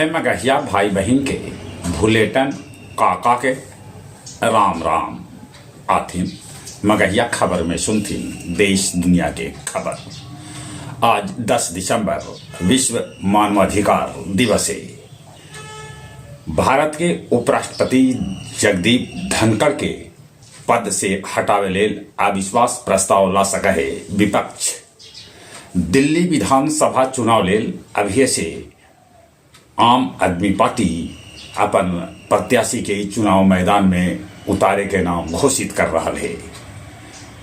सभे मगहिया भाई बहिन के भुलेटन काका के राम राम। आथिन मगहिया खबर में सुनथिन देश दुनिया के खबर। आज 10 दिसंबर विश्व मानवाधिकार दिवस है। भारत के उपराष्ट्रपति जगदीप धनखड़ के पद से हटावे लेल अविश्वास प्रस्ताव ला सके है विपक्ष। दिल्ली विधानसभा चुनाव लेल अभिये से आम आदमी पार्टी अपन प्रत्याशी के चुनाव मैदान में उतारे के नाम घोषित कर रहा है।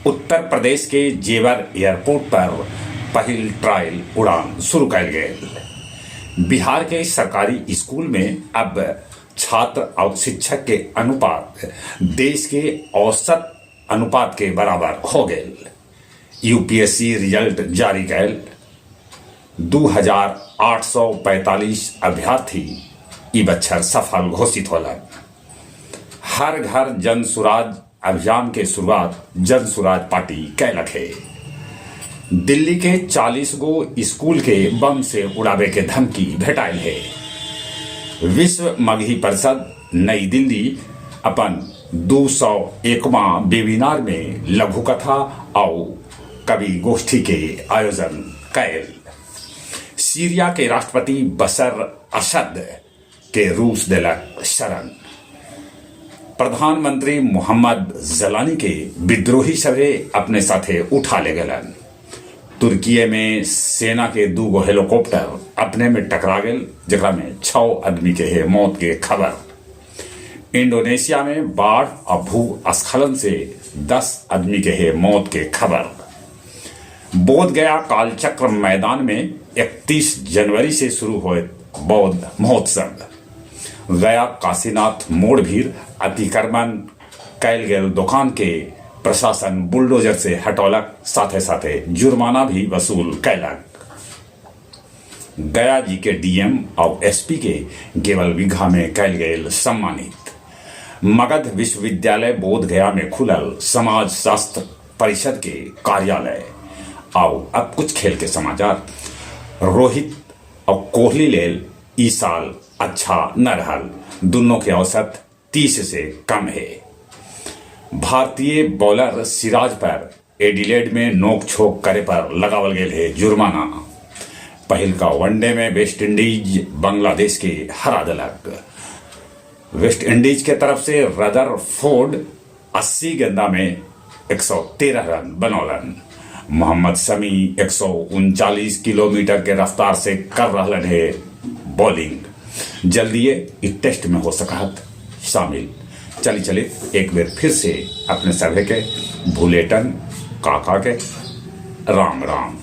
उत्तर प्रदेश के जेवर एयरपोर्ट पर पहिल ट्रायल उड़ान शुरू कयल गेल। बिहार के सरकारी स्कूल में अब छात्र और शिक्षक के अनुपात देश के औसत अनुपात के बराबर हो गेल। यूपीएससी रिजल्ट जारी कयल 2845 अभ्यर्थी ई बच्छर सफल घोषित होलन। हर घर जन सुराज अभियान के शुरुआत जन सुराज पार्टी कैलक है। दिल्ली के 40 गो स्कूल के बम से उड़ावे के धमकी भेटाइल है। विश्व मगही परिषद नई दिल्ली अपन 201वां वेबिनार में लघु कथा और कवि गोष्ठी के आयोजन कैल। सीरिया के राष्ट्रपति बशर असद के रूस देलक शरण। प्रधानमंत्री मोहम्मद जलानी के विद्रोही सभे अपने साथे उठा ले गलन। तुर्की में सेना के 2 गो हेलीकॉप्टर अपने में टकरा गेल, जेकरा में 6 आदमी के है मौत के खबर। इंडोनेशिया में बाढ़ और भूस्खलन से 10 आदमी के है मौत के खबर। बोध गया कालचक्र मैदान में 31 जनवरी से शुरू हुए बौद्ध महोत्सव। गया काशीनाथ मोड़ भीर अतिक्रमण कैल गेल दुकान के प्रशासन बुलडोजर से हटौलक, साथे साथे जुर्माना भी वसूल कैलक। गया जी के डीएम और एसपी के केवल बीघा में कैल गेल सम्मानित। मगध विश्वविद्यालय बोध गया में खुलल समाज शास्त्र परिषद के कार्यालय। आओ अब कुछ खेल के समाचार। रोहित और कोहली लेल ई साल अच्छा न रहल, दोनों के औसत 30 से कम है। भारतीय बॉलर सिराज पर एडिलेड में नोक छोक करे पर लगावल गेल है जुर्माना। पहिल का वनडे में वेस्ट इंडीज बांग्लादेश के हरा दिलक। वेस्ट इंडीज के तरफ से रदरफोर्ड 80 गेंदा में 113 रन बनौलन। मोहम्मद शमी 139 किलोमीटर के रफ्तार से कर रहलन है बॉलिंग। जल्दी इस टेस्ट में हो सकत शामिल। चली चले एक बार फिर से अपने सभे के भुलेटन काका के राम राम।